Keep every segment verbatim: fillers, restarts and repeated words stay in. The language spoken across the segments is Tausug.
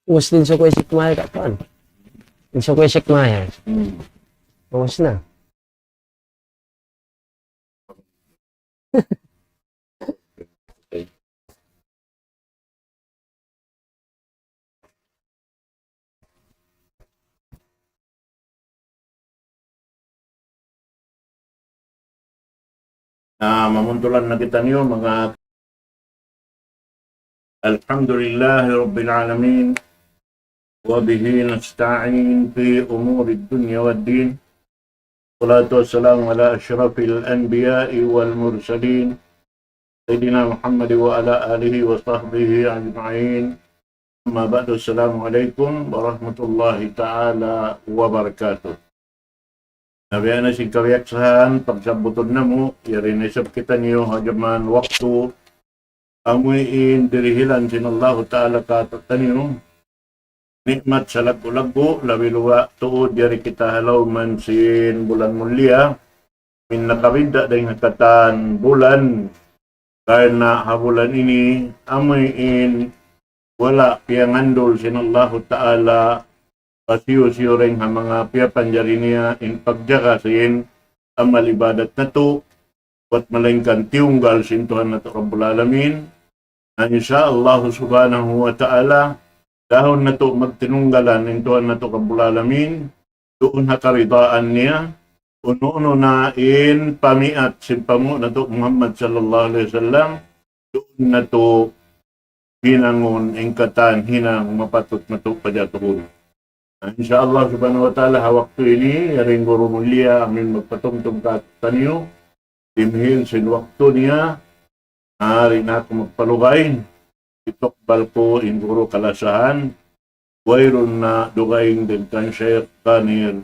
Ubus din sa' ku isik maya ka, kuwan. Din sa' ku isik maya. Hmm. Ubus na. Na, mamuntulan na kitaniyu, manga الحمد لله رب العالمين، وبه نستعين في أمور الدنيا والدين. والصلاة والسلام على أشرف الأنبياء والمرسلين، سيدنا محمد وعلى آله وصحبه أجمعين. أما بعد، السلام عليكم ورحمة الله تعالى وبركاته. Na biya' na sin kabiyaksahan, pagsabbutun namu', yari na isab kitaniyu ha jaman waktu, amu in dirihilan sin Allahu Ta'ala kātu'niyu, ni'mat salaggu'-laggu', labi awla tuud yari kita ha lawm sin bulan mulia, amu in nakabidda' dayn ha katan bulan, karna' ha bulan ini, amu in wala' piyangandul sin Allahu Ta'ala, pasiyu-siyu dayn ha manga piyapanjari niya in pagjaga sin amal ibadat natu', bat malaingkan tiyunggal sin Tuhan natu' Rabbul Alamin. Na insya Allah subhanahu wa ta'ala, dahun natu' magtinunggalan in Tuhan natu' Rabbul Alamin, duun ha karidaan niya, unu-unu na in pamiat sin panghu' natu' Muhammad sallallahu alayhi wasallam, duun natu' hinangun in katan hinang mapatut natu' pajatuhun. Na, insya Allah subhanahu wa ta'ala, ha waktu ini, yari in guru mulia, amu in magpatumtum kātu'niyu, dimihil sin waktu niya, na, di' na aku magpalugay, itukbal ku in guru kalasahan, wayruun na dugaing dayn kan Sheikh Tanir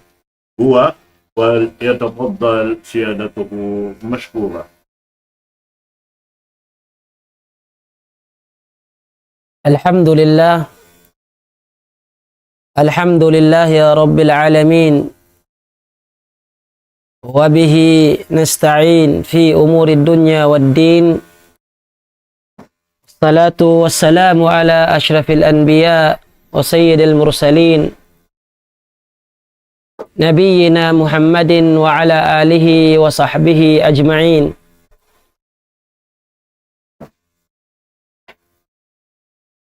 Bua, وليتفضل سيادته مشكورا. الحمد لله. الحمد لله رب العالمين. وبه نستعين في أمور الدنيا والدين. الصلاة والسلام على أشرف الأنبياء وسيد المرسلين، نبينا محمد وعلى آله وصحبه أجمعين.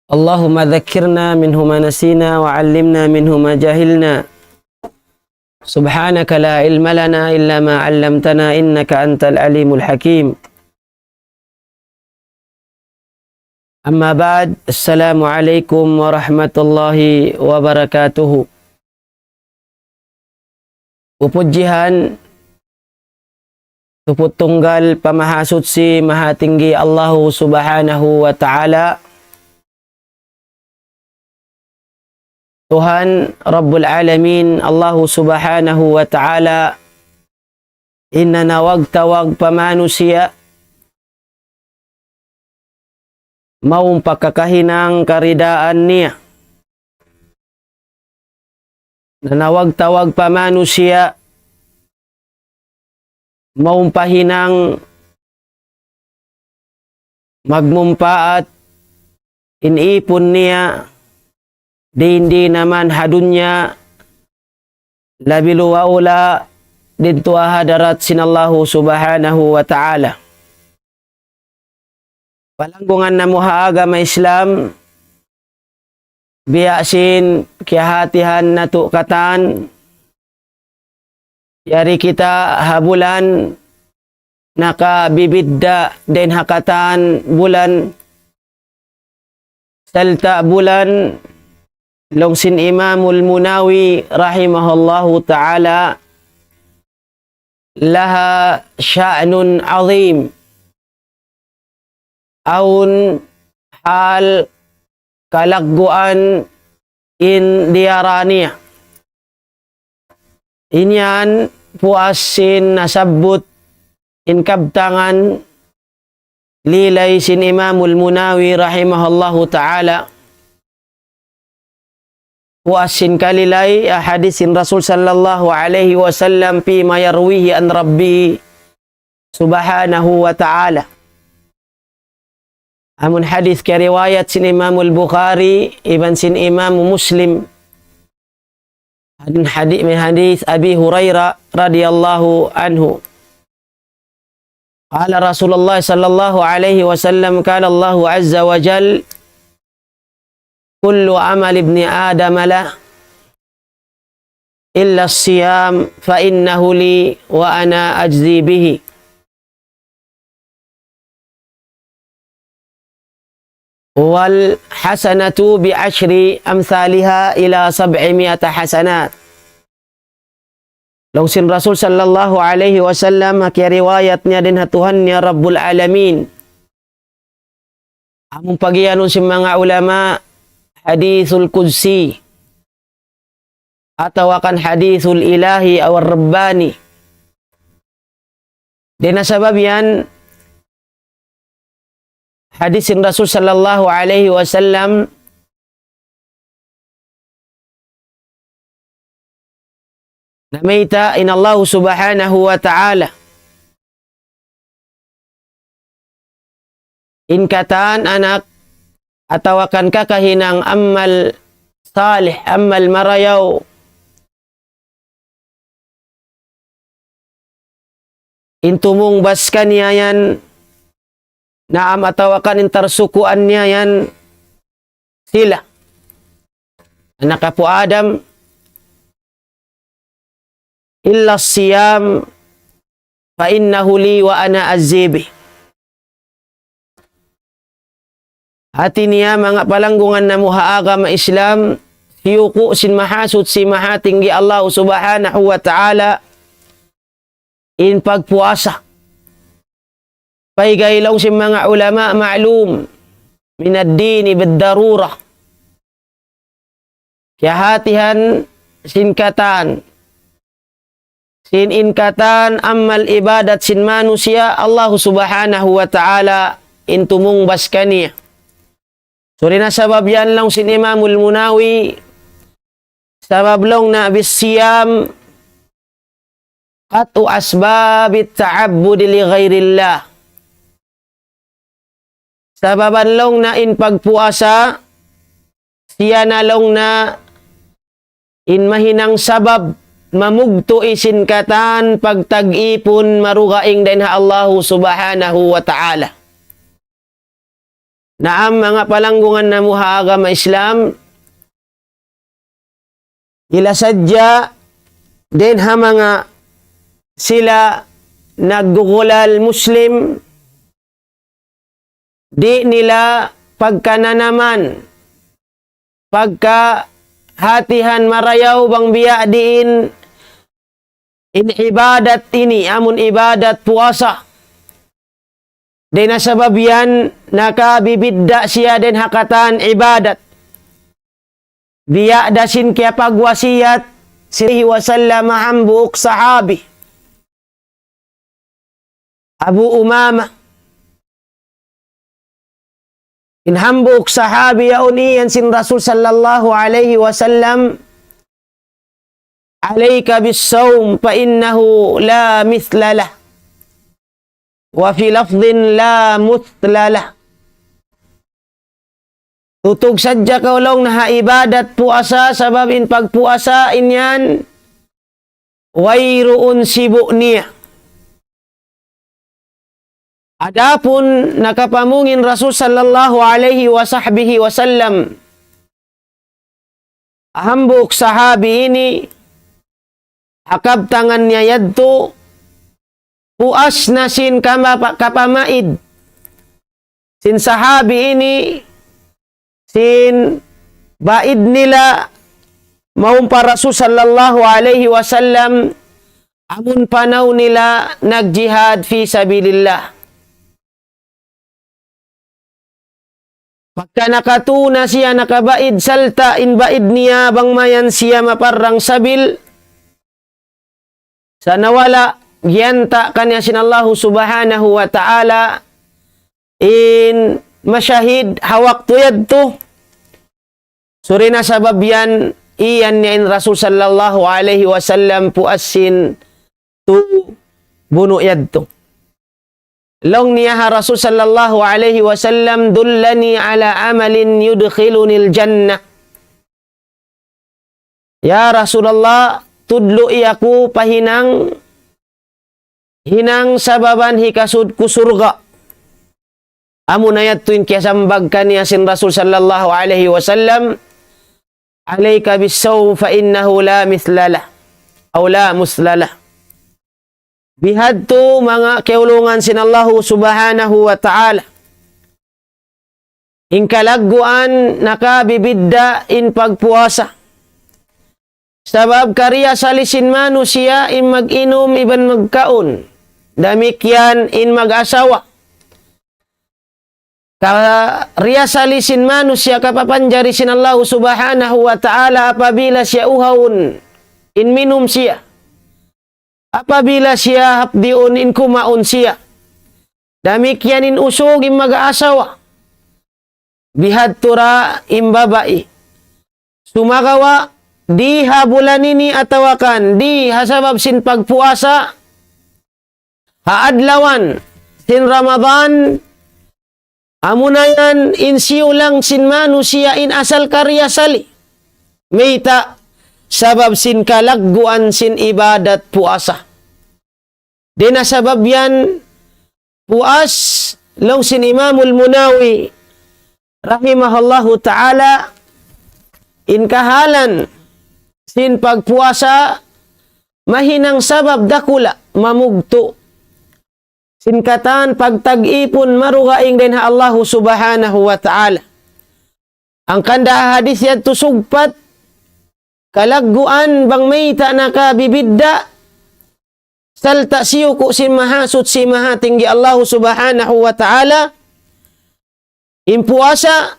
اللهم ذكرنا منه ما نسينا وعلمنا منه ما جهلنا. سبحانك لا علم لنا إلا ما علمتنا إنك أنت العليم الحكيم. أما بعد، السلام عليكم ورحمة الله وبركاته. Pupudjihan, tuput tunggal, pa Mahasuchi, Mahatinggi Allahu Subhanahu wa Ta'ala. Tuhan Rabbul Alamin, Allahu Subhanahu wa Ta'ala, in nanawag-tawag pa manusiya', mawn pa kakahinang karidaan niya. Nanawag-tawag pa manusiya', mawn pa hinang magmumpaat in ipun niya, di' di' naman ha dunya, labi luwa-ula didtu ha hadarat sin Allahu Subhanahu wa Ta'ala. Palanggungan namu' ha agama Islam, biya' sin kiyahatihan natu' katan, yari kita ha bulan nakabibidda' dayn ha katan bulan, sarta' bulan, laung sin Imamul Munawi rahimahullahu ta'ala, لها شأن عظيم. Awn hal kalagguan in diyara niya. In yan puas sin nasabbut in kabtangan lilay sin Imamul Munawi rahimahullahu ta'ala. Puas sin kalilay, ah, hadis sin Rasul sallallahu alayhi wasallam فيما يرويه عن ربه سبحانه وتعالى. Amun hadith kiyariwayat sin Imamul Bukhari, iban sin Imam Muslim. Hadith, hadith, min hadith Abi Hurairah radiyallahu anhu. قال رسول الله صلى الله عليه وسلم، قال الله عز وجل: كل عمل ابن آدم له إلا الصيام فإنه لي وأنا أجزي به. والحسنة بعشر أمثالها إلى سبعمائة حسنة. Laung sin Rasul sallallahu alayhi wasallam, ha kiyariwayat niya dayn ha Tuhan niya Rabbul Alamin. Amun pagiyanun sin manga ulama, hadithul qudsi, atawa kan hadithul ilahi aw rabbani. Dayn ha sabab yan, hadith sin Rasul sallallahu alayhi wasallam, namayta' in Allah subhanahu wa ta'ala, in katan anak atawa kan kakahinang amal salih, amal marayaw, in tumungbas kaniya yan, naam, atawa kan in tarsukuan niya yan sila, anak apu' Adam, إلا الصيام فإنه لي وأنا أجزي به. Hati niya, manga palanggungan namu' ha agama Islam, siyuku' sin Mahasuchi Mahatinggi Allah subhanahu wa ta'ala in pagpuasa. Pagga laung sin manga ulama, معلوم من الدين بالضرورة. Kiyahatihan sin katan, sin in katan amal ibadat sin manusiya', Allah subhanahu wa ta'ala in tumungbas kaniya. So, dayn ha sabab yan laung sin Imamul Munawi, sabab laung niya بالصيام قطع أسباب التعبد لغير الله. Sababan laung niya in pagpuasa, siya na laung niya in mahinang sabab mamugtu' sin katan pagtag-ipun marugaing dayn ha Allah subhanahu wa ta'ala. Naam, manga palanggungan namu' ha agama Islam, ila sadja dayn ha manga sila naggugulal Muslim, di' nila pagkananaman, pagkahatihan marayaw bang biya' diin in ibadat ini, amun ibadat puasa. Dayn ha sabab yan, nakabibidda' siya dayn ha katan ibadat. Biya' da sin kiyapagwasiyat sin Rasul sallallahu alayhi wasallam ha hambuuk sahabi, Abu Umama. In hambuuk sahabi yaun iyan sin Rasul sallallahu alayhi wasallam, عليك بالصوم فإنه لا مثل له. وفي لفظ لا مثل له. Tutug sadja kaw laung niya ha ibadat puasa, sabab in pagpuasa in yan, wayruun sibu' niya. Adapun nakapamung in Rasul sallallahu alayhi wa sahbihi wa sallam, hambuuk sahabi ini, ha kabtangan niya yadtu, puas na sin kama-, kapamaid sin sahabi ini, sin baid nila mawn pa Rasul sallallahu alayhi wasallam, amun panaw nila nagjihad fi sabilillah. Pagka nakatuna siya, nakabaid, sarta' in baid niya bang mayan siya maparrang sabil, sa' nawala', giyanta' kaniya sin Allahu subhanahu wa ta'ala in mashahid ha waktu yadtu. So, dayn ha sabab yan, iyan niya in Rasul sallallahu alayhi wasallam puas sin tū bunu' yadtu. Laung niya ha Rasul sallallahu alayhi wasallam, دلني على عمل يدخلني الجنة. Ya Rasulullah, tudlu'i aku pa hinang, hinang sababan hikasud ku surga'. Amuna yadtu in kiyasambag kaniya sin Rasul sallallahu alayhi wasallam, عليك بالصوم فإنه لا مثل له أو لا مثل له. Bihadtu manga kiyaulungan sin Allahu Subhanahu wa Ta'ala. In kalagguan nakabibidda' in pagpuasa. Sabab kariyasali sin manusiya' in mag-inum iban magkaun. Damikkiyan in mag-asawa. Kariyasali sin manusiya' kapapanjari sin Allahu Subhanahu wa Ta'ala apabila siya uhawun in minum siya. Apabila siya hapdiun in kumaun siya. Damikkiyan in usug in mag-asawa. Bihadtu ra in babai. Sumagawa' di ha bulan ini atawa kan di ha sabab sin pagpuasa, ha adlawan sin Ramadan, amuna yan in siyulang sin manusiya' in asal kariyasali. Mayta'? Sabab sin kalagguan sin ibadat puasa. Dayn ha sabab yan puas, laung sin Imamul Munawi rahimahullahu ta'ala, in kahalan sin pagpuasa mahinang sabab dakula' mamugtu' sin katan pagtag-ipun marugaing dayn ha Allahu Subhanahu wa Ta'ala. Hangkan da ha hadith yadtu sugpat kalagguan bang mayta' nakabibidda', sarta' siyuku' sin Mahasuchi Mahatinggi Allahu Subhanahu wa Ta'ala, in puasa,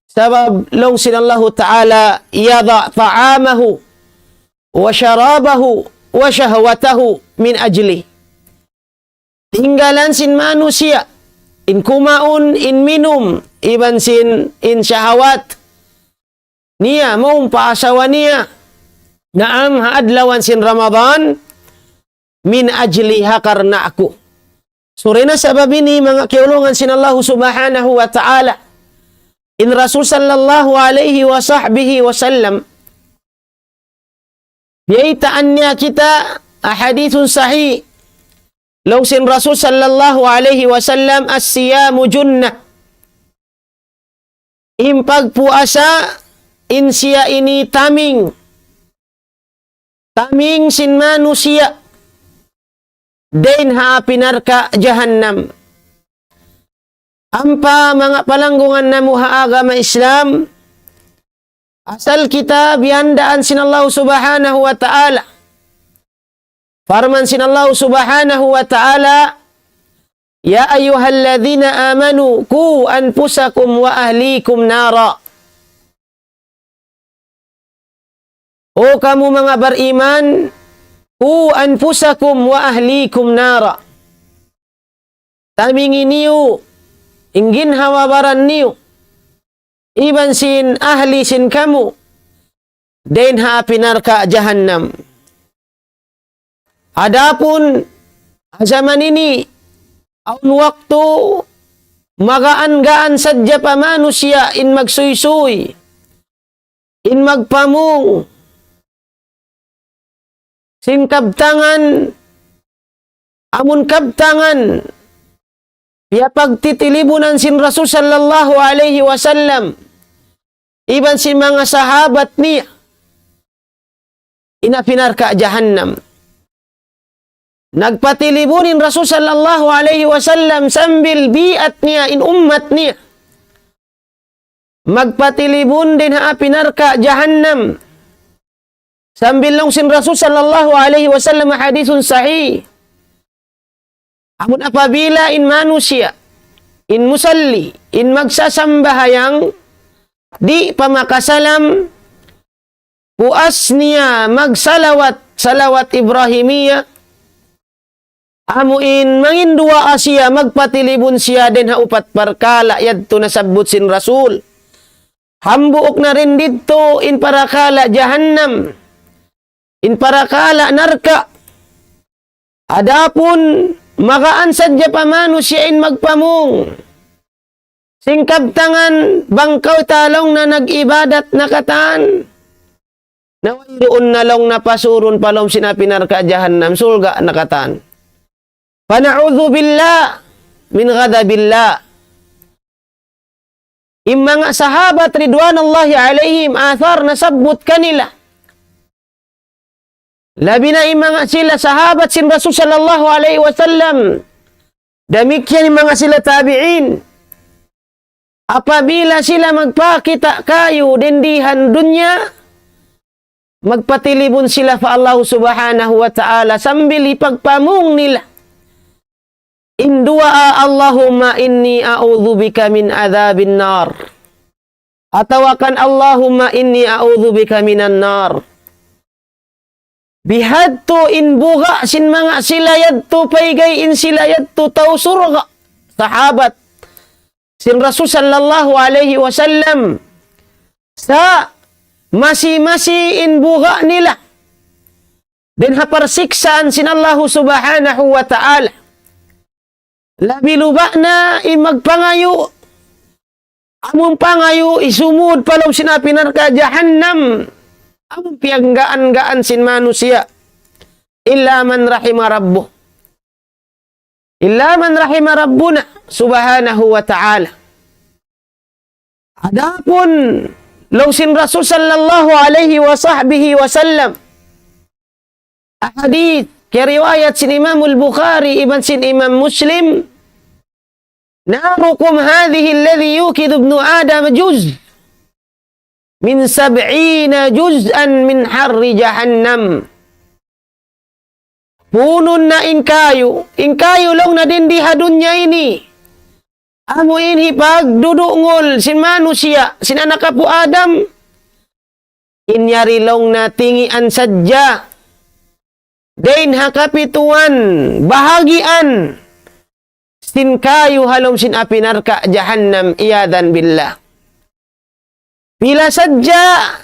sabab laung sin Allahu Ta'ala, يضع طعامه وشرابه وشهوته من أجلي. Tinggalan sin manusiya', in kumaun, in minum, iban sin, in shahawat niya, mawn pa asawa niya. Naam, ha adlawan sin Ramadan, من أجلي, ha karna' aku. So, dayn ha sabab ini, manga kiyaulungan sin Allahu Subhanahu wa Ta'ala, in Rasul sallallahu alayhi wa sahbihi wa sallam, biyaytaan niya kita, ha hadithun sahih. Laung sin Rasul sallallahu alayhi wa sallam, الصيام جنة. In pagpuasa, in siya ini taming. Taming sin manusiya' dayn ha api narka' jahannam. Ampa manga palanggungan namu' ha agama Islam, asal kita biyandaan sin Allah Subhanahu wa Ta'ala. Parman sin Allah Subhanahu wa Ta'ala, يا أيها الذين آمنوا قوا أنفسكم وأهليكم نارا. O kamu manga bariman, قوا أنفسكم وأهليكم نارا. Tamingi niyu in ginhawa-baran niyu, iban sin ahli sin kamu, dayn ha api narka' jahannam. Adapun ha jaman ini, awn waktu magaan-gaan sadja pa manusiya' in magsuysuy, in magpamung sin kabtangan, amun kabtangan piyapagtitilibunan sin Rasul sallallahu alayhi wasallam iban sin manga sahabat niya, in api narka' jahannam. Nagpatilibun in Rasul sallallahu alayhi wasallam sambil biat niya in ummat niya. Magpatilibun dayn ha api narka' jahannam. Sambil laung sin Rasul sallallahu alayhi wasallam, hadithun sahih. Amun apabila in manusiya', in musalli, in magsasambahayang, di' pa makasalam, puas niya magsalawat, salawat Ibrahimiyya, amu in manginduwaa siya, magpatilibun siya dayn ha upat parkala' yadtu nasabbut sin Rasul. Hambuuk na dayn didtu in parakala' jahannam, in parakala' narka'. Adapun magaan sadja pa manusiya' in magpamung. Sin kabtangan bang kaw ta laung na nag-ibadat na katan, na wayruun na laung na pasurun pa lawm sin api narka' jahannam, surga' na katan. فنعوذ بالله من غضب الله. In manga sahabat ridwanullahi alayhim, athar nasabbut kanila. Labi na in manga sila sahabat sin Rasul sallallahu alayhi wasallam. Damikkiyan in manga sila tabi'in. Apabila sila magpakita' kayu dindihan dunya, magpatilibun sila pa Allah Subhanahu wa Ta'ala sambil hipagpamung nila in duwaa, اللهم إني أعوذ بك من عذاب النار. Atawa kan, اللهم إني أعوذ بك من النار. Bihadtu in buga' sin manga sila yadtu, paygay in sila yadtu tau surga', sahabat sin Rasul sallallahu alayhi wasallam. Sa' masi-masi in buga' nila dayn ha parsiksaan sin Allahu Subhanahu wa Ta'ala. Labi luba' na in magpangayu', amun pangayu' isumud pa lawm sin api narka' jahannam, amun piyanggaan-gaan sin manusiya', إلا من رحم ربه. إلا من رحم ربنا سبحانه وتعالى. Adapun laung sin Rasul sallallahu alayhi wa sahbihi wa sallam, hadith kiyariwayat sin Imam Al-Bukhari iban sin Imam Muslim, ناركم هذه التي يوقد ابن آدم جزء من سبعين جزءا من حر جهنم. Punun na in kayu, in kayu laung na dindi ha dunya ini, amu in hipagdudungul sin manusiya', sin anak apu' Adam, in yari laung na tingian sadja dayn ha kapituan bahagian sin kayu ha lawm sin api narka' jahannam, iyadhan billah. Pila sadja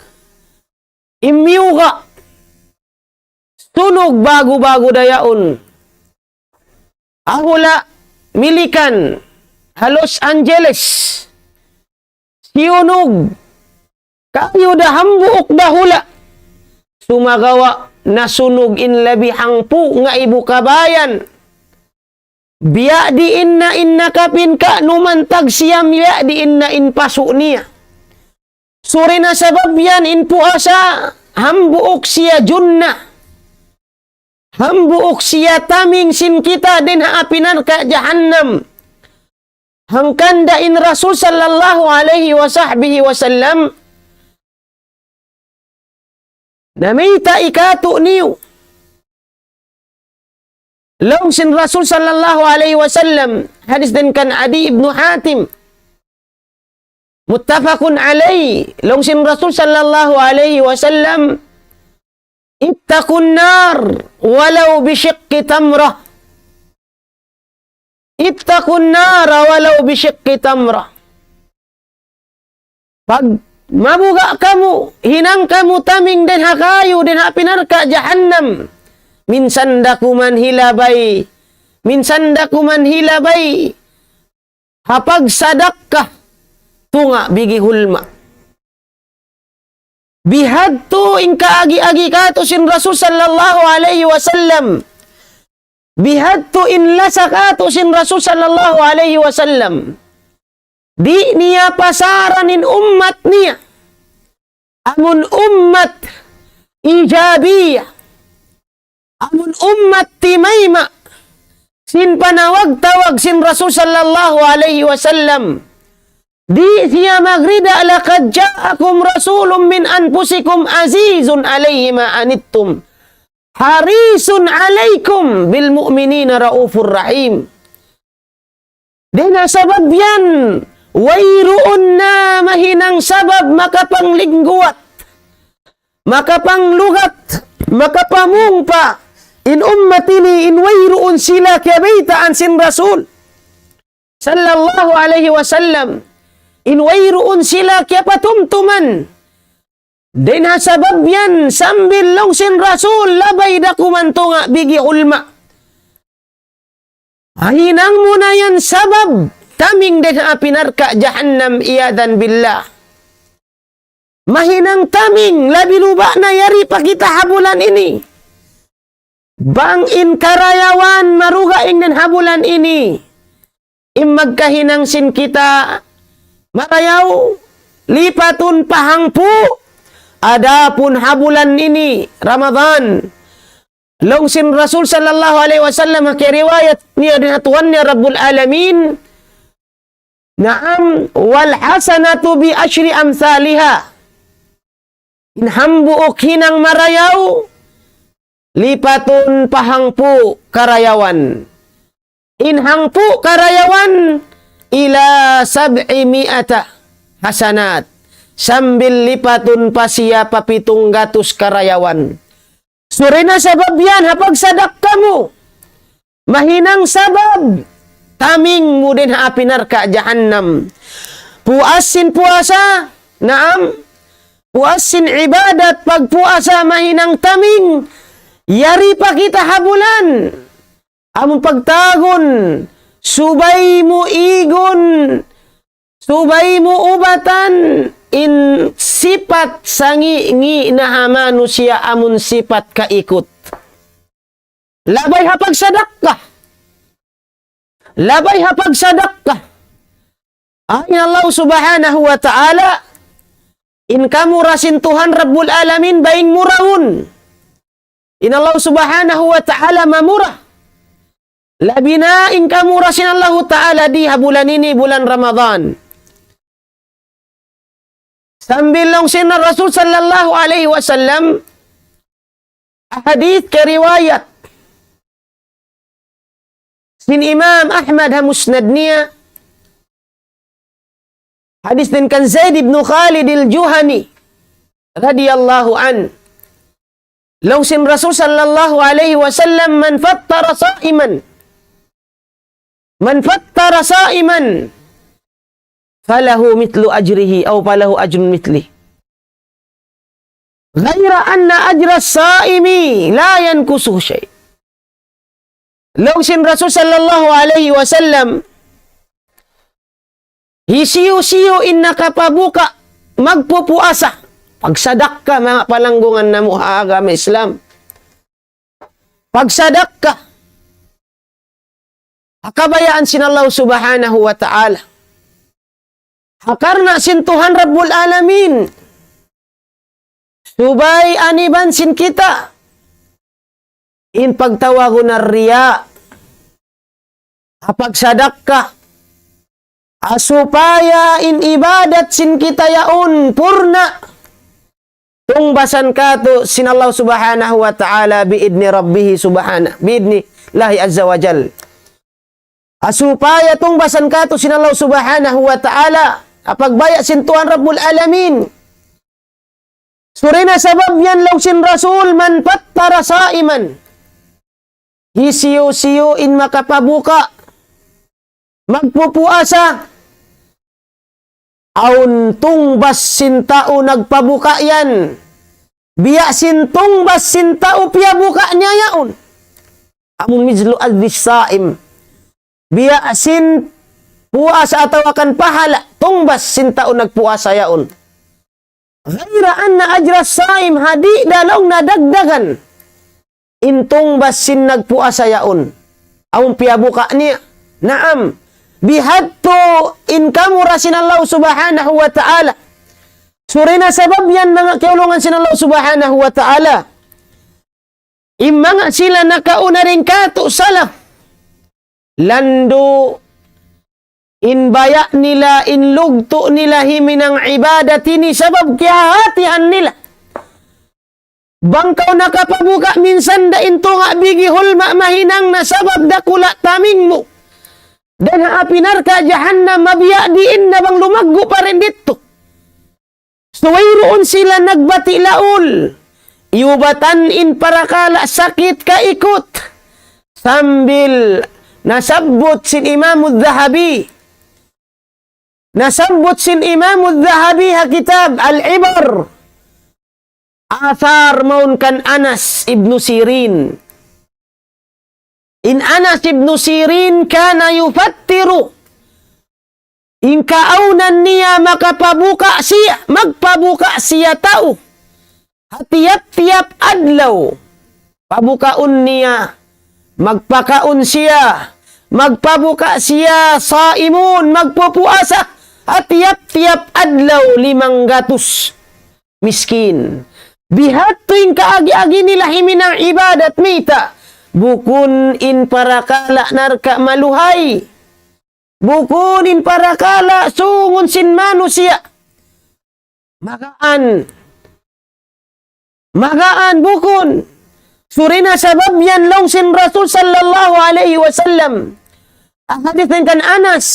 in miyuga' sunug bagu-bagu da yaun. Ha hula' Milikan, ha Los Angeles, siyunug kayu da hambuuk da hula'. Sumagawa' nasunug in labi hangpu' ngaibu kabayan. Biya' diin na in nakapin ka'numan tagsiyam, biya' diin na in pasu' niya. Suri na sabab yan in puasa, hambuuk siya junnah. Hambuuk siya taming sin kita dayn ha api narka' jahannam. Hangkan da in Rasul sallallahu alayhi wa sahbihi wa sallam, namayta' kātu'niyu. Laung sin Rasul sallallahu alayhi wa sallam, hadith dayn kan Adi ibn Hatim, متفق عليه. Laung sin Rasul sallallahu alayhi wa sallam, اتقوا النار ولو بشق تمرة. اتقوا النار ولو بشق تمرة. Pag mabuga' kamu, hinang kamu taming dayn ha kayu, dayn ha api narka' jahannam. Minsan da kuman hilabay, minsan da kuman hilabay ha pagsadakka tunga' bigi hulma. Bihadtu in kaagi-agi kātu' sin Rasul sallallahu alayhi wa sallam. Bihadtu in lasa kātu' sin Rasul sallallahu alayhi wa sallam. Di' niya pasaran in ummat niya. Amun ummat ijabiya. Amun ummat timayma' sin panawag-tawag sin Rasul sallallahu alayhi wa sallam. Di' siya magrida, لقد جاءكم رسول من أنفسكم عزيز عليه ما عنتم حريص عليكم بالمؤمنين رءوف رحيم. Dayn ha sabab yan, wayruun na mahinang sabab makapanglingguwat, makapanglugat, makapamung pa in ummat ini in wayruun sila kiyabaytaan sin Rasul sallallahu alayhi wa sallam, in wayruun sila kiyapatumtuman. Dayn ha sabab yan, sambil laung sin Rasul, labay da kuman tunga' bigi hulma. Hinang mu na yan sabab taming dayn ha api narka' jahannam, iyadhan billah. Mahinang taming, labi luba na yari pa kita ha bulan ini. Bang in karayawan marugaing dayn ha bulan ini, in magkahinang sin kita marayaw, lipatun pa hangpu', adapun ha bulan ini, Ramadan. Laung sin Rasul sallallahu alayhi wasallam, ha kiyariwayat niya dayn ha Tuhan niya Rabbul Alamin, naam, والحسنة بعشر أمثالها. In hambuuk hinang marayaw, lipatun pa hangpu' karayawan. In hangpu' karayawan, إلى سبعمائة حسنة. Sambil lipatun pa siya pa pitung gatus karayawan. Suri na sabab yan ha pagsadakka mu. Mahinang sabab taming mu dayn ha api narka' jahannam. Puas sin puasa, naam. Puas sin ibadat pagpuasa mahinang taming. Yari pa kita ha bulan. Amun pagtawagun, subay mu igun, subay mu ubatan in sipat sangi'-ngi' na ha manusiya' amun sipat kaikut. Labay ha pagsadakka. Labay ha pagsadakka. Ayn Allah subhanahu wa ta'ala, in kamura sin Tuhan Rabbul Alamin, baing murahun. In Allah subhanahu wa ta'ala mamura. Labi na in kamura sin Allahu ta'ala di ha bulan ini, bulan Ramadan. Sambil laung sin Rasul sallallahu alayhi wasallam, hadith kariwayat sin Imam Ahmad ha musnad niya, hadith dayn kan Zaid ibn Khalid al-Juhani, radiyallahu anhu. Laung sin Rasul sallallahu alayhi wasallam, من فطر صائما، من فطر صائما فله مثل أجره أو فله أجر مثله، غير أن أجر الصائم لا ينقصه شيء. Laung sin Rasul sallallahu alayhi wasallam, hisiyu-siyu in nakapabuka' magpupuasa, pagsadakka, manga palanggungan namu' ha agama Islam. Pagsadakka ha kabayaan sin Allah subhanahu wa ta'ala. Ha karna' sin Tuhan Rabbul Alamin. Subay aniban sin kita in pagtawagun na riya. Ha pagsadakka. Ha supaya in ibadat sin kita yaun purna'. Tungbasan katu' sin Allah subhanahu wa ta'ala بإذن ربه سبحانه، بإذن الله عز وجل. Ha supaya tungbasan katu' sin Allah subhanahu wa ta'ala, ha pagbaya' sin Tuhan Rabbul Alamin. Suri na sabab yan laung sin Rasul, من فطر صائما. Hisiyu-siyu in makapabuka', magpupuasa, awn tungbas sin tau nagpabuka' yan. Biya' sin tungbas sin tau piyabuka' niya yaun. Amun مثل أجر الصائم. Biya' sin puasa atawa kan pahala', tungbas sin tau nagpuasa yaun. غير أن أجر الصائم, ha di' da laung niya dagdagan in tungbas sin nagpuasa yaun. Amun piyabuka' niya. Naam. Bihadtu in kamura sin Allah subhanahu wa ta'ala. Suri na sabab yan manga kiyaulungan sin Allah subhanahu wa ta'ala. In manga sila nakauna dayn kātu' salaf. Landu' in baya' nila, in lugtu' nila himinang ibadat ini sabab kiyahatihan nila. Bang kaw nakapabuka' minsan da in tunga' bigi hulma mahinang na sabab dakula' taming mu. Dayn ha api narka' jahannam mabiya' diin na bang lumaggu' pa dayn didtu. Subay duun sila nagbati' laul. Iyubatan in parakala' sakit kaikut. Sambil nasabbut sin Imam Dhahabi. Nasabbut sin Imam Dhahabi ha kitab Al-Ibar. Athar mawn kan Anas ibn Sirin. In Anas ibn Sirin كان يفطر. In kaawnan niya makapabuka siya, magpabuka siya tau. Ha tiyap-tiyap adlaw, pabukaun niya, magpakaun siya, magpabuka siya, صائمون, magpupuasa, ha tiyap-tiyap adlaw limanggatus miskin. Bihadtu in kaagi-agi nila himinang ibadat mayta'. Bukun in parakala' narka' maluhay. Bukun in parakala' sungun sin manusiya'. Magaan. Magaan bukun. Suri na sabab yan laung sin Rasul sallallahu alayhi wasallam. Ang hadith dayn kan Anas.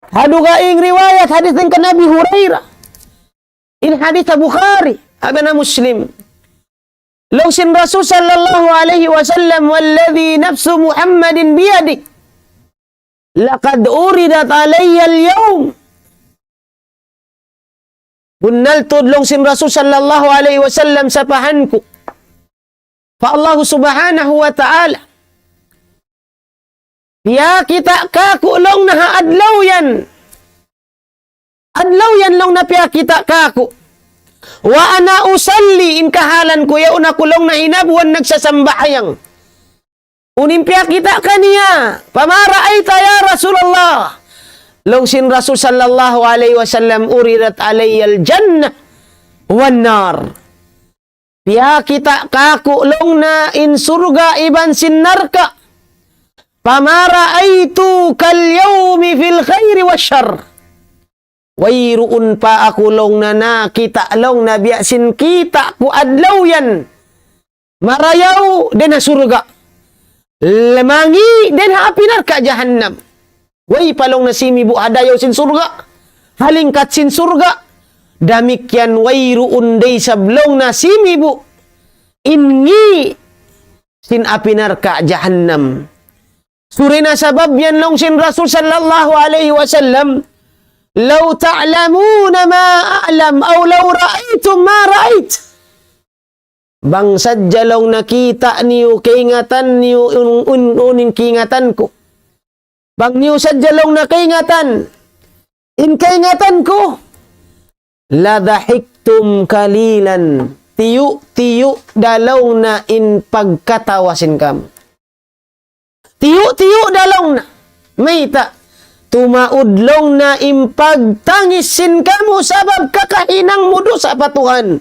Ha dugaing riwayat hadith dayn kan Abi Hurairah. In hadith Bukhari, iban Muslim. Laung sin Rasul sallallahu alayhi wasallam, والذي نفس محمد بيده لقد عرضت علي اليوم. Bunnal tuud laung sin Rasul sallallahu alayhi wasallam sapahan ku pa Allah subhanahu wa ta'ala. Piyakita' kāku' laung niya ha adlaw yan. Adlaw yan laung niya piyakita' kāku'. وأنا أصلي, in kahalan ku yaun aku laung niya hinabuan nagsasambahayang. Unu in piyakita' kaniya, فما رأيت يا رسول الله. Laung sin Rasul sallallahu alayhi wasallam, عرضت علي الجنة والنار. Piyakita' kāku' laung niya in surga' iban sin narka'. فما رأيت كاليوم في الخير والشر. Wayruun pa aku laung niya nakakita' laung niya biya' sin kita' ku adlaw yan. Marayaw dayn ha surga'. Lamangi' dayn ha api narka' jahannam. Way pa laung niya simibu' ha dayaw sin surga'. Ha lingkat sin surga'. Damikkiyan wayruun da isab laung niya simibu' in ngi' sin api narka' jahannam. Suri na sabab yan laung sin Rasul sallallahu alayhi wasallam, لو تعلمون ما أعلم أو لو رأيتم ما رأيت. Bang sadja laung niya kita' niyu kaingatan niyu un, un, unu in kaingatan ku. Bang niyu sadja laung niya kaingatan in kaingatan ku. لضحكتم قليلا. Tiyu'-tiyu' da laung niya in pagkatawa sin kamu. Tiyu'-tiyu' da laung niya. Mayta'? Tumaud laung niya in pagtangis sin kamu sabab kakahinang mu dusa pa Tuhan.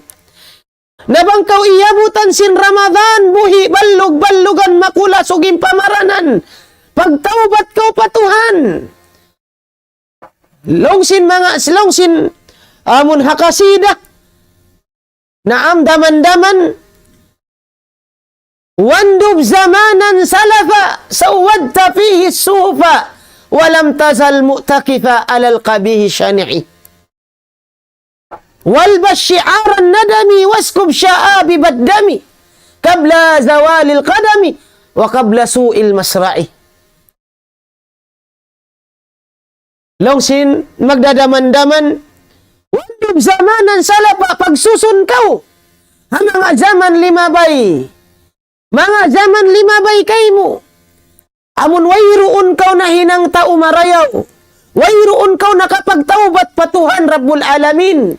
Na bang kaw iyabutan sin Ramadan, buhi' ballug-ballugan, makulasug in pamaranan. Pagtawbat kaw pa Tuhan. Laung sin manga, laung sin amun ha qasida. Naam, daman-daman. واندب زمانا سلفا سودت فيه الصحف ولم تزل معتكفا على القبيح الشنيع. والبس شعار الندم واسكب شآبيب الدم قبل زوال القدم وقبل سوء المصرع. Laung sin magdadaman-daman, واندب زمانا سلفا, pagsusun kaw ha manga jaman limabay. Manga jaman limabay kaymu. Amun wayruun kaw nahinang tau marayaw, wayruun kaw nakapagtawbat pa Tuhan Rabbul Alamin.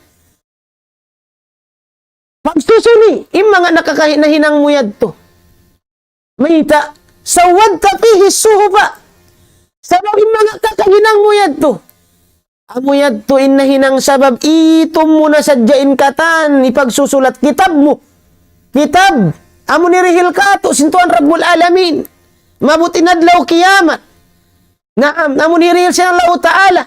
Pagsusuni, in manga nakakahi-, nahinang mu yadtu. Mayta', سودت فيه الصحف. Sabab in manga kakahinang mu yadtu. Amu yadtu in nahinang sabab itum mu na sadja in katan, ipagsusulat kitab mu. Kitab, amu nirihil katu' sin Tuhan Rabbul Alamin. Maabut in adlaw kiyamat. Naam, amu nirihil sin Allahu Ta'ala.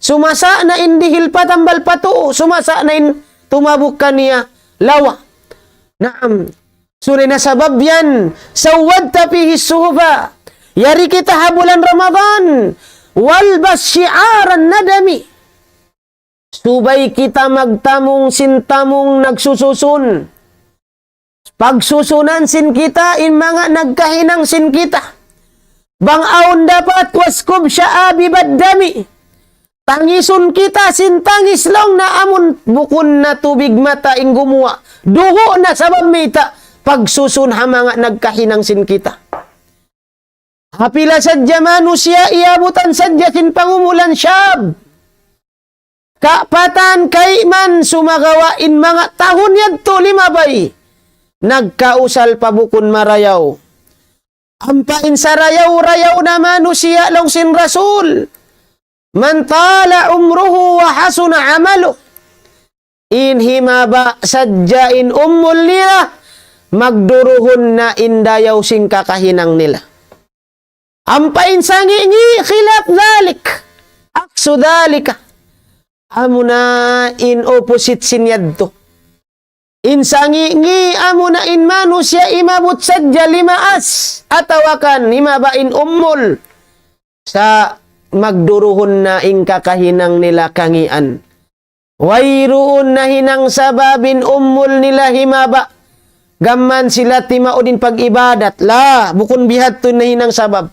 Sumasa' na in dihil patambal pa tuu, sumasa' na in tumabuk kaniya lawa. Naam. Suri na sabab yan, سودت فيه الصحف. Yari kita ha bulan Ramadan, والبس شعار الندم. Subay kita magtamung sin tamung nagsususun. Pagsusunan sin kita, in manga nagkahinang sin kita. Bang awn dapat, واسكب شآبيب الدم. Tangisun kita sin tangis laung na amun bukun na tubig mata in gumuwa'. Dugu' na sabab mayta', pagsusun ha manga nagkahinang sin kita. Apabila sadja manusiya' iyabutan sadja sin pangumulan, shab, kapatan kayman, sumagawa' in manga tahun yadtu limabay, nagkausal pa bukun marayaw. Ampa in sarayaw-rayaw na manusiya', laung sin Rasul, من طال عمره وحسن عمله. In himaba' sadja in umul nila, magduruhun na in dayaw sin kakahinang nila. Ampa in sangi'-ngi', خلاف ذلك, عكس ذلك. Amuna in opposite sin yadtu. In sangi'-ngi' amuna in manusiya' imabut sadja limaas, atawa kan himaba' in umul, sa' magduruhun na in kakahinang nila kangian. Wayruun nahinang sabab in umul nila himaba', gam mayan sila timaud in pag-ibadat. La, bukun bihadtu in nahinang sabab.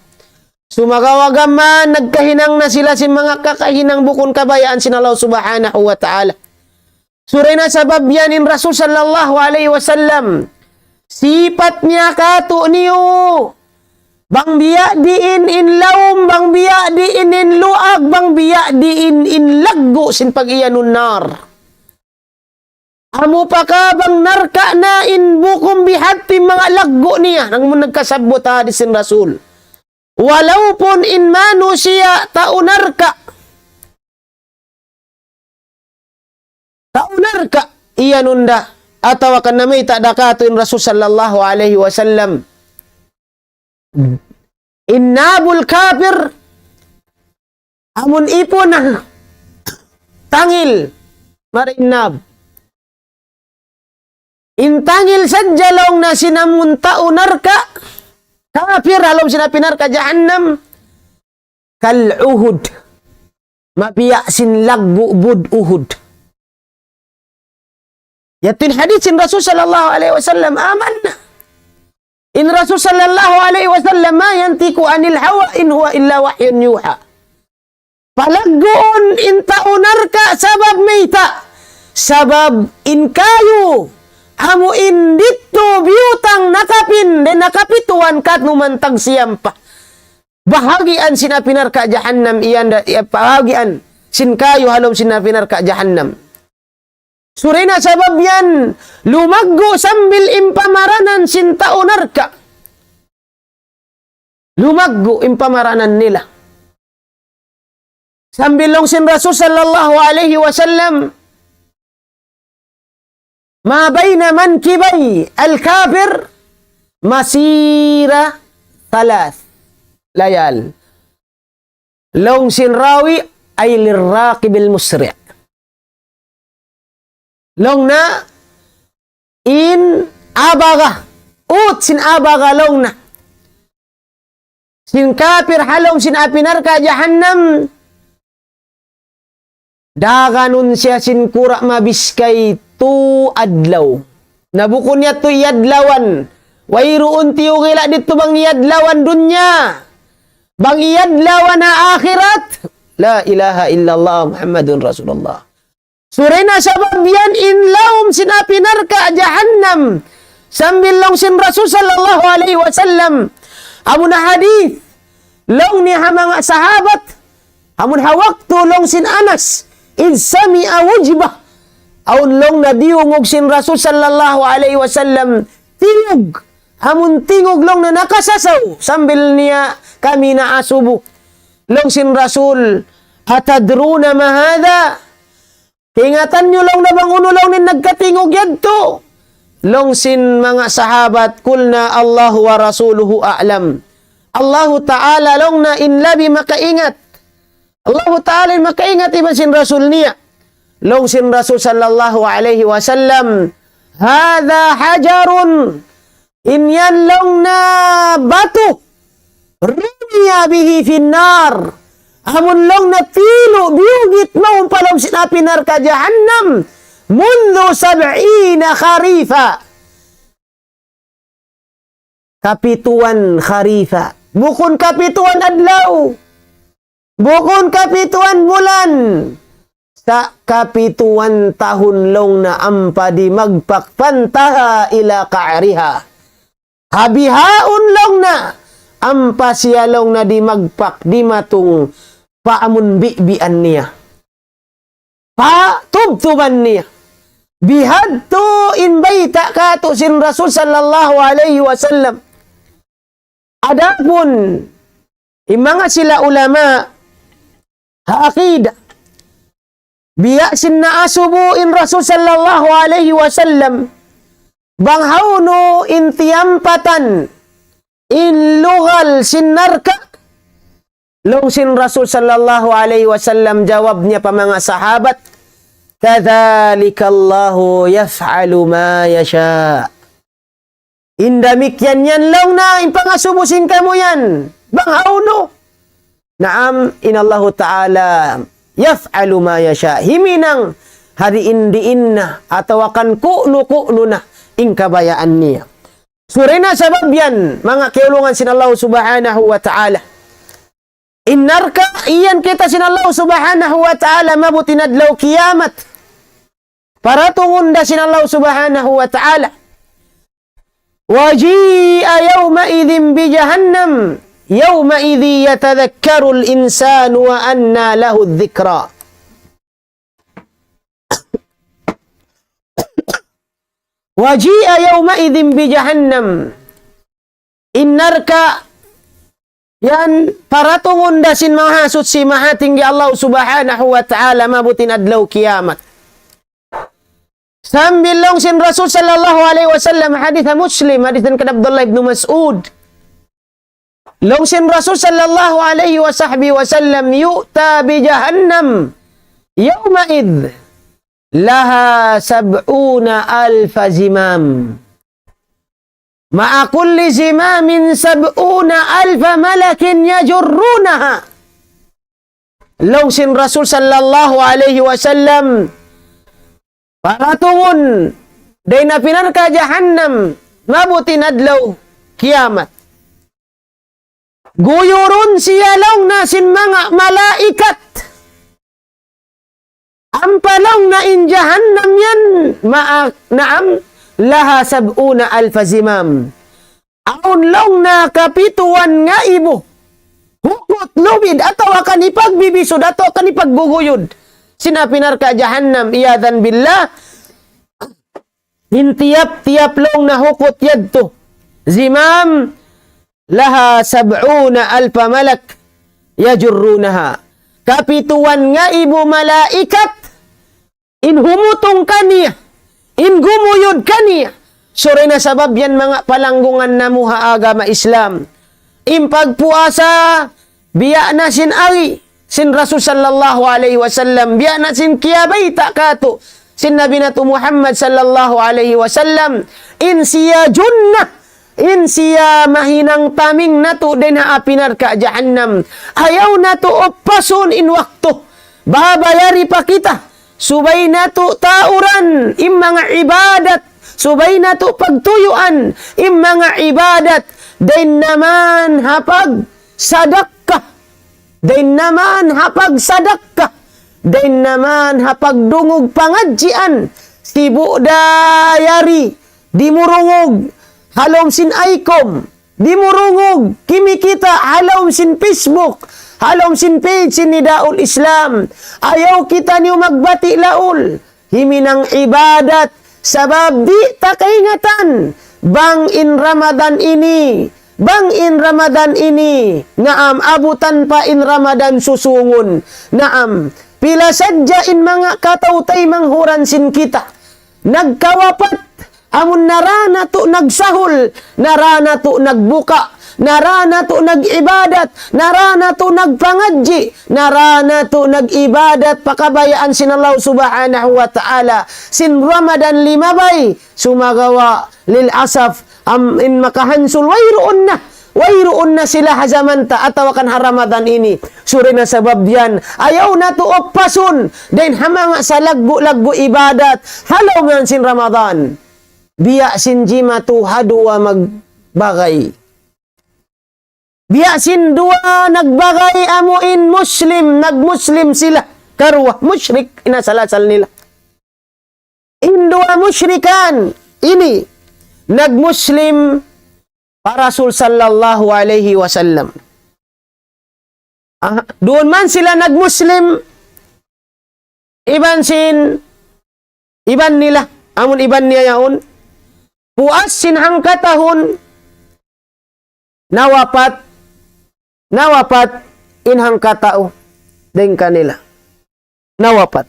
Sumagawa' gam mayan nagkahinang na sila sin manga kakahinang bukun kabayaan sin Allah Subhanahu wa Ta'ala. Sura na sabab yan in Rasul sallallahu alayhi wasallam, sipat niya kātu'niyu, bang biya' diin in lawm, bang biya' diin in luag, bang biya' diin in laggu' sin pag-iyanun nar. Amu pa ka bang narka' na in bukun bihadtu in manga laggu' niya, nang mun nagkasabbut hadis sin Rasul. Walaupun in manusiya' tau narka', tau narka', iyanun da, atawa kan namayta' da kātu' in Rasul sallallahu alayhi wasallam. In nabul kapir, amun ipun na tangil, mari in nab. In tangil sadja laung niya sin amun tau narka', kapir, ha lawm sin api narka' jahannam, كالعهد. Mabiya' sin laggu' bud Uhud. Yadtu in hadith sin Rasul sallallahu alayhi wasallam, aman na. In Rasul sallallahu alayhi wasallam, ما ينطق عن الهوى إن هو إلا وحي يوحى. Palagguun in tau narka' sabab mayta'. Sabab in kayu, amu in didtu biyutang nakapin, dayn nakapituan katu' man tagsiyampa. Bahagian sin api narka' jahannam iyan da, iya, bahagian sin kayu ha lawm sin api narka' jahannam. Sura na sabab yan, lumaggu' sambil in pamaranan sin tau narka'. Lumaggu' in pamaranan nila. Sambil laung sin Rasul sallallahu alayhi wasallam, ما بين منكبي الكافر مسيرة ثلاث ليال. Laung sin rawi, أي للراكب المسرع. Laung niya in abaga, ut sin abaga laung niya sin kapir ha lawm sin api narka' jahannam, daganun siya sin kura' mabiskay tu adlaw. Na bukun yadtu iyadlawan. Wayruun tiyugila' didtu bang iyadlawan dunya. Bang iyadlawan ha akhirat. لا إله إلا الله محمد رسول الله. Sura na sabab yan in lawm sin api narka' jahannam. Sambil laung sin Rasul sallallahu alayhi wasallam. Amu na hadith. Laung niya ha manga sahabat. Amun ha waktu laung sin Anas, إذ سمع وجبة. Awn laung niya diyungug sin Rasul sallallahu alayhi wasallam tingug. Amun tingug laung niya nakasasaw sambil niya kami naasubu. Laung sin Rasul, أتدرون ما هذا؟ Kaingatan niyu laung niya bang unu laung niya in nagkatingug yadtu? Laung sin manga sahabat, قلنا الله ورسوله أعلم. Allahu Ta'ala laung niya in labi makaingat. Allahu Ta'ala in makaingat iban sin Rasul niya. Laung sin Rasul sallallahu alayhi wasallam, هذا حجر. In yan laung niya batu. رمي به في النار. Amun laung niya tilu' biyugit mawn pa lawm sin api narka' jahannam. منذ سبعين خريفا. Kapituan kharifa. Bukun kapituan adlaw. Bukun kapituan bulan. Sa' kapituan tahun laung niya ampa di' magpak. فانتهى إلى قعرها. Ha bihaun laung niya, ampa siya laung niya di' magpak dimatung pa amun bibian niya, pa tubtuban niya. Bihadtu in bayta' katu' sin Rasul sallallahu alayhi wasallam. Adapun in manga sila ulama ha aqida, biya' sin naasubu in Rasul sallallahu alayhi wasallam, bang hawnu in tiyampatan in lugal sin narka'. Laung sin Rasul sallallahu alayhi wasallam, jawab niya pa manga sahabat, كذلك الله يفعل ما يشاء. In damikkiyan yan laung niya in pangasubu sin kamu yan. Bang hawnu. Naam, in Allahu Ta'ala يفعل ما يشاء. Himinang ha diin-diin na atawa kan ku'nu-ku'nu na in kabayaan niya. Suri na sabab yan, manga kiyaulungan sin Allah Subhanahu wa Ta'ala. In narka', iyan kita sin Allah Subhanahu wa Ta'ala maabut in adlaw kiyamat. Paratungun da sin Allah Subhanahu wa Ta'ala. وجيء يومئذ بجهنم يومئذ يتذكر الإنسان وأنى له الذكرى. وجيء يومئذ بجهنم. In narka' yan paratungun da sin Mahasuchi, Mahatinggi Allah Subhanahu wa Ta'ala maabut in adlaw kiyamat. Sambil laung sin Rasul sallallahu alayhi wasallam, hadith Muslim, hadith dayn kan Abdullah ibn Mas'ud. Laung sin Rasul sallallahu alayhi wa sahbihi wasallam, يؤتى بجهنم يومئذ لها سبعون ألف زمام. مع كل زمام سبعون ألف ملك يجرونها. Laung sin Rasul sallallahu alayhi wasallam, paratungun dayn ha api narka' jahannam maabut in adlaw kiyamat. Guyurun siya laung niya sin manga malaikat. Ampa laung niya in jahannam yan, ma'a, naam, لها سبعون ألف زمام. Awn laung niya kapituan ngaibu hukut lubid atawa kan hipagbibisud atawa kan hipagguguyud sin api narka' jahannam, iyadhan billah. In tiyap-tiyap laung niya hukut yadtu, زمام لها سبعون ألف ملك يجرونها. Kapituan ngaibu malaikat in humutung kaniya, in gumuyud kaniya. Suri na sabab yan manga palanggungan namu' ha agama Islam. In pagpuasa, biya' na sin agi sin Rasul sallallahu alayhi wasallam, biya' na sin kiyabayta' katu' sin Nabi natu' Muhammad sallallahu alayhi wasallam, in siya junnah, in siya mahinang taming natu' dayn ha api narka' jahannam. Ayaw natu' uppasun in waktu. Baha' bayari pa kita. Subay natu' tauran in manga ibadat. Subay natu' pagtuyuan in manga ibadat. Dayn naman ha pagsadakka. Dayn naman ha pagsadakka. Dayn naman ha pagdungug pangadjian. Sibu' da yari dimurungug ha lawm sin ICOM. Dimurungug, kimikita' ha lawm sin Facebook, ha lawm sin page sin Nidaul Islam. Ayaw kitaniyu magbati' laul. Himinang ibadat, sabab di' ta kaingatan bang in Ramadan ini, bang in Ramadan ini, naam, abutan pa in Ramadan susungun. Naam, pila sadja in manga kataw-taymanghuran sin kita nagkawapat, amun nara natu' nagsahul, nara natu' nagbuka, nara natu' nag-ibadat, nara natu' nagpangadji', nara natu' nag-ibadat pa kabayaan sin Allah Subhanahu wa Ta'ala sin Ramadan limabay. Sumagawa', lil asaf, am, in makahansul, wayruun na. Wayruun na sila ha jaman ta atawa kan ha Ramadan ini. Suri na sabab yan, ayaw natu' uppasun dayn ha manga salaggu'-laggu' ibadat ha lawm sin Ramadan. Biya' sin jimatu ha duwa magbagay. Biya' sin duwa nagbagay amu in Muslim, nagmuslim sila. Karuwa, mushrik, in asal-asal nila. In duwa mushrikan ini, nagmuslim, pa Rasul sallallahu alayhi wasallam. Ah, duun man sila nag-Muslim, iban sin, iban nila, amun iban niya yaun, puas sin hangkatahun, nawapat, nawapat in hangkatau dayn kanila. Nawapat.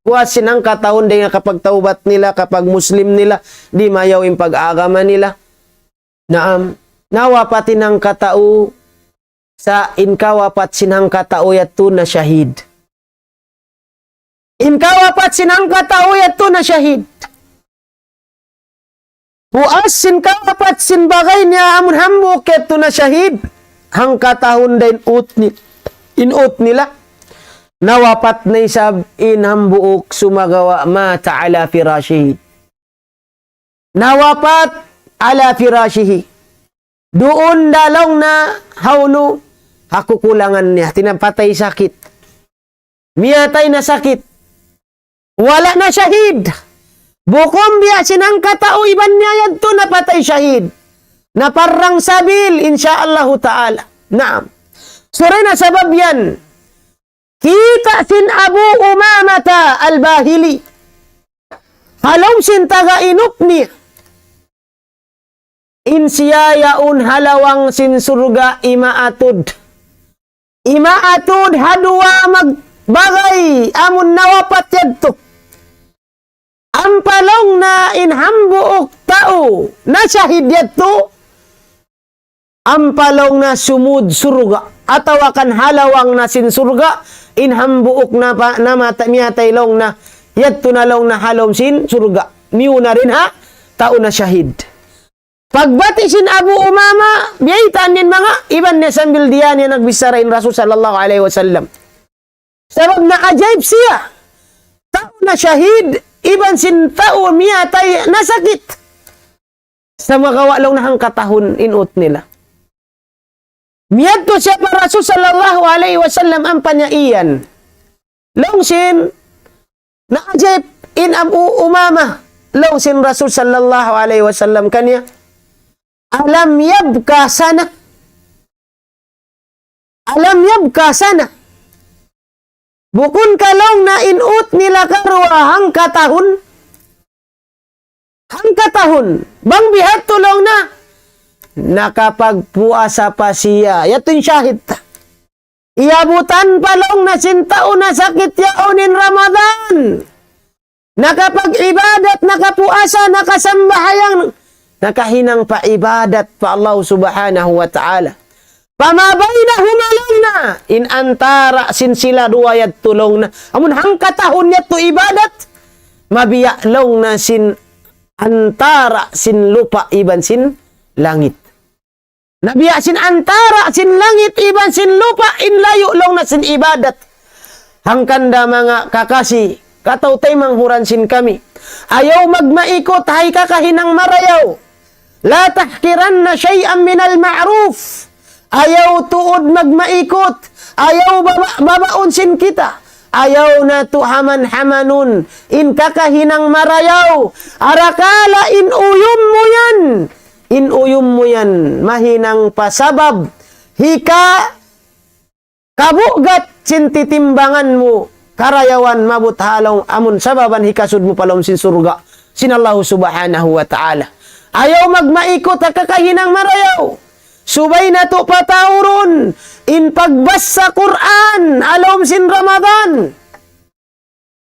Puas sin hangkatahun dayn ha kapagtawbat nila, kapag-Muslim nila, di' mayaw in pag-agama nila. Naam, nawapat in hangkatau, sa' in kawapat sin hangkatau yadtu na shahid. In kawapat sin hangkatau yadtu na shahid. Puas sin kawapat sin bagay niya amun hambuuk yadtu na shahid. Hangkatahun da in ut ni-, in ut nila. Nawapat na isab in hambuuk sumagawa' mata ala firashihi. Nawapat ala firashihi. Duun da laung niya ha unu, ha kukulangan niya. Tinapatay sakit. Miyatay na sakit. Wala' na shahid. Bukun biya' sin hangkatau iban niya yadtu napatay shahid. Na parang sabil, insya Allahu ta'ala. Naam. Suri na sabab yan. Kita' sin Abu Umamata Al-Bahili. Ha lawm sin taga inuk niya. In siya yaun ha lawang sin surga' imaatud. Imaatud ha duwa magbagay amun nawapat yadtu. Ampa laung niya in hambuuk tau na shahid yadtu, ampa laung niya sumud surga', atawa kan ha lawang na sin surga', in hambuuk na pa-, na mata-, miyatay laung niya, yadtu na laung niya ha lawm sin surga'. Miyuna dayn ha tau na shahid. Pagbati' sin Abu Umama, biyaytaan niya in manga iban niya sambil diya niya nagbichara in Rasul sallallahu alayhi wasallam. Sabab naajaib siya. Tau na shahid, iban sin tau miyatay na sakit. Sumagawa' laung niya hangkatahun in ut nila. Miyadtu siya pa Rasul sallallahu alayhi wasallam ampa niya iyan. Laung sin, naajaib in Abu Umama. Laung sin Rasul sallallahu alayhi wasallam kaniya. ألم يبق سنة؟ ألم يبق سنة؟ Bukun ka laung niya in ut nila karuwa hangkatahun? Hangkatahun. Bang biya' hādtu laung niya, nakapagpuasa pa siya. Yadtu in shahid ta. Iyabutan pa laung niya sin tau na sakit yaun in Ramadan. Nakapag-ibadat, nakapuasa, nakasambahayang, nakahinang pa ibadat pa Allah Subhanahu wa Ta'ala. فما بينهما laung niya, in antara' sin sila duwa yadtu laung niya. Amun hangkatahun yadtu ibadat, mabiya' laung niya sin antara' sin lupa' iban sin langit. Na biya' sin antara' sin langit iban sin lupa' in layu' laung niya sin ibadat. Hangkan da manga kakasi, kataw-taymanghuran sin kami. Ayaw magmaikut ha hikahinang marayaw. لا تحقرن شيئا من المعروف. Ayaw tuud magmaikut. Ayaw baba-, babaun sin kita. Ayaw natu' haman-hamanun in kakahinang marayaw. Arakala' in uyum mu yan. In uyum mu yan, mahinang pa sabab hika kabugat sin titimbangan mu, karayawan maabut ha lawm amun sababan hikasud mu pa lawm sin surga' sin Allahu Subhanahu wa Ta'ala. Ayaw magmaikut ha kakahinang marayaw. Subay natu' pataurun in pagbasa Qur'an ha lawm sin Ramadan.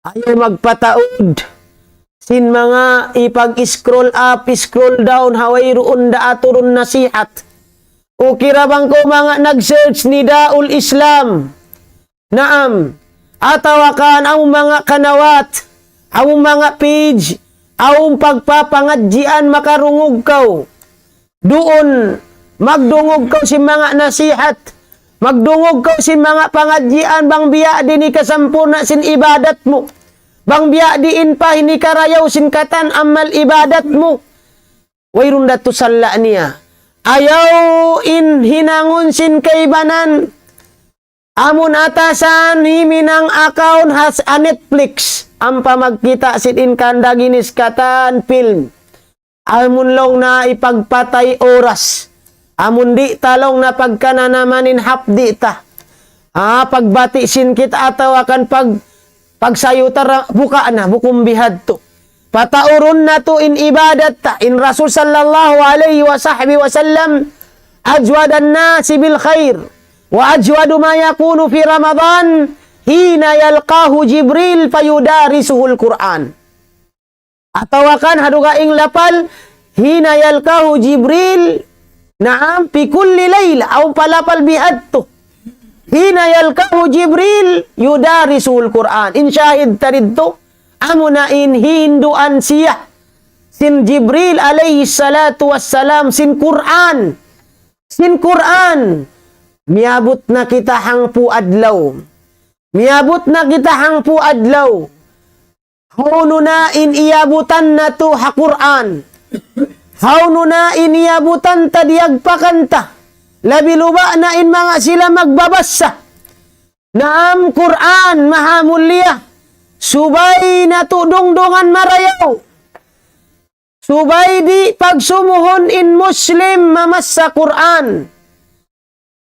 Ayaw magpataud sin manga ipag-scroll up, scroll down, ha wayruun da aturun nasihat. Ukira bang kaw manga nag-search Nidaul Islam. Naam. Atawa kan awn manga kanawat, awn manga page, awn pagpapangadjian makarungug kaw. Duun, magdungug kaw sin manga nasihat. Magdungug kaw sin manga pangadjian bang biya' diin hikasampurna' sin ibadat mu. Bang biya' diin pa in hikarayaw sin katan amal ibadat mu. Wayruun da tuud salla' niya. Ayaw in hinangun sin kaibanan. Amun atasan himinang account ha Netflix, ampa magkita' sin in kandaginis katan film. Amun laung niya ipagpatay oras. Amun di' ta laung na pagkananaman in hapdi' ta. Ah, pagbati' sin kita atawa kan pag-, pagsayuta ra, buka na, bukun bihadtu. Pataurun natu' in ibadat ta, in Rasul sallallahu alayhi wa sahbihi wa sallam, أجود الناس بالخير، وأجود ما يكون في رمضان حين يلقاه جبريل فيدارسه القرآن. Atawa kan ha dugaing lapal, حين يلقاه جبريل، نعم، في كل ليلة, awn pa lapal bihadtu. حين يلقاه جبريل يدارسه القرآن. In shahid ta didtu, amuna in hinduan siya sin Jibril alayhi salatu wassalam sin Qur'an. Sin Qur'an. Miyabut na kita hangpu' adlaw. Miyabut na kita hangpu' adlaw. Hawnu na in iyabutan natu' ha Qur'an? Hawnu na in iyabutan ta diyagpakan ta? Labi luba na in manga sila magbabasa. Naam, Qur'an maha mulia. Subay natu' dungdungan marayaw. Subay di' pagsumuhun in Muslim mamassa Qur'an.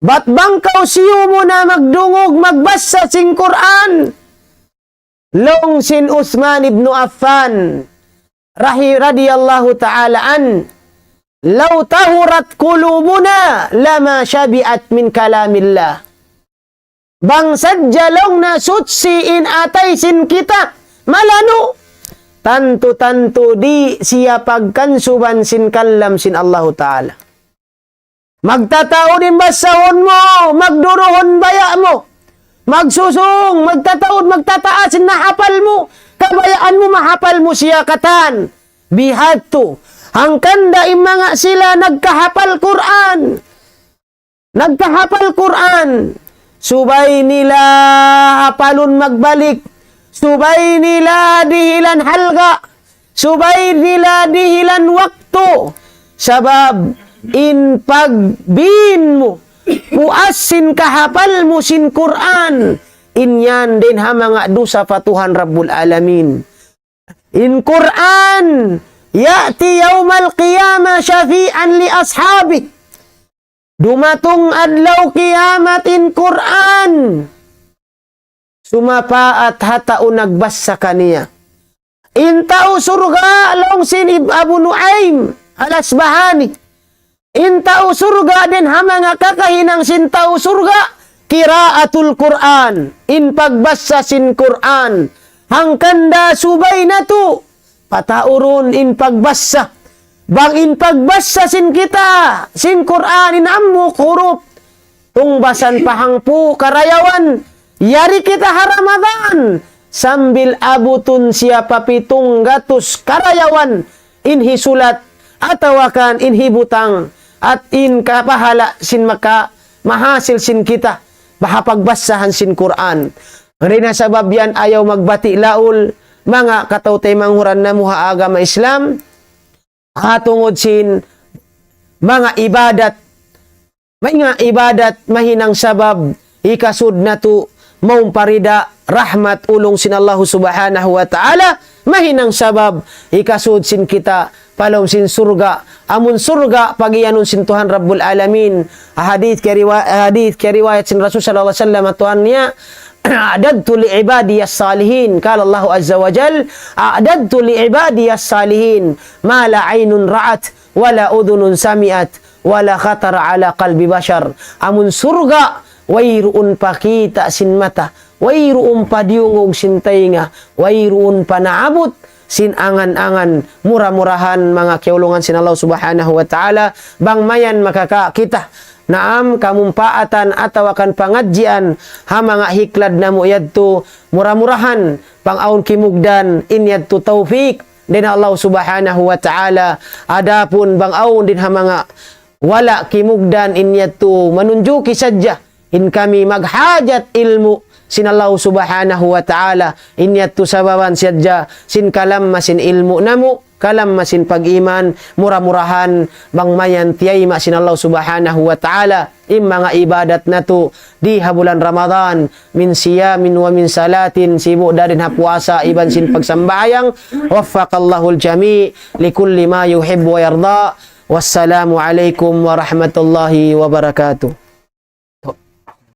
Bat bang kaw siyu mu na magdungug magbassa sin Qur'an. Laung sin Uthman ibn Affan, rahi-, radiyallahu ta'ala an, لو طهرت قلوبنا لما شبعت من كلام الله. Bang sadja laung na suchi in atay sin kita, malanu', tantu-tantu di' siya pagkansuban sin kalam sin Allahu Ta'ala. Magtataud in basahun mu, magduruhun baya' mu, magsusung, magtataud, magtataas in nahapal mu, kabayaan mu mahapal mu siya katan. Bihadtu, hangkan da in manga sila nagkahapal Qur'an. Nagkahapal Qur'an. Subay nila hapalun magbalik. Subay nila dihilan halga'. Subay nila dihilan waktu. Sabab in pagbin mu, puas sin kahapal mu sin Qur'an, in yan dayn ha manga dusa pa Tuhan Rabbul Alamin. In Qur'an, يأتي يوم القيامة شفيعا لأصحابه. Dumatung adlaw kiyamat in Qur'an, sumapaat ha tau nagbassa kaniya. In tau surga', laung sin Ib-, Abu Nu'aym al-Asbahani. In tau surga' dayn ha manga kakahinang sin tau surga', qiraatul Qur'an, in pagbassa sin Qur'an. Hangkan da subay natu', pataurun in pagbassa. Bang in pagbassa sin kita, sin Qur'an, in hambuuk hurup, tungbasan pa hangpu' karayawan, yari kita ha Ramadan, sambil abutun siya pa pitung gatus karayawan, in hisulat, atawa kan in hibutang, at in kapahala' sin maka mahasil sin kita, baha pagbassahan sin Qur'an. Dayn ha sabab yan ayaw magbati' laul, manga kataw-taymanghuran namu' ha agama Islam, ha tungud sin manga ibadat, manga ibadat mahinang sabab hikasud natu' mawn pa rida, rahmat, ulung sin Allahu Subhanahu wa Ta'ala, mahinang sabab hikasud sin kita pa lawm sin surga', amun surga' pagiyanun sin Tuhan Rabbul Alamin. Hadith kiyariwa-, hadith kiyariwayat sin Rasul sallallahu alayhi wasallam, ha Tuhan niya, أعددت لعبادي الصالحين. قال الله عز وجل: أعددت لعبادي الصالحين ما لا عين رأت ولا أذن سمعت ولا خطر على قلب بشر. Amun surga', wayruun pa kita' sin mata, wayruun pa diyungug sin taynga, wayruun pa naabut sin angan-angan. Mura-murahan manga kiyaulungan sin Allah Subhanahu wa Ta'ala, bang mayan makaka kita, naam, kamumpaatan atawa kan pangadjian ha manga hiklad namu' yadtu, mura-murahan bang awn kimugdan, in yadtu tawfik dayn ha Allah Subhanahu wa Ta'ala. Adapun bang awn dayn ha manga wala' kimugdan, in yadtu manunjuki sadja in kami maghajat ilmu' sin Allah Subhanahu wa Ta'ala, in yadtu sababan sadja sin kalamma sin ilmu' namu', kalamma sin pag-iman, mura-murahan bang mayan tiyayma' sin Allah Subhanahu wa Ta'ala in manga ibadat natu' di ha bulan Ramadan, من صيام ومن صلاة, sibu' da dayn ha puasa iban sin pagsambahayang. وفق الله الجميع لكل ما يحب ويرضى. والسلام عليكم ورحمة الله وبركاته.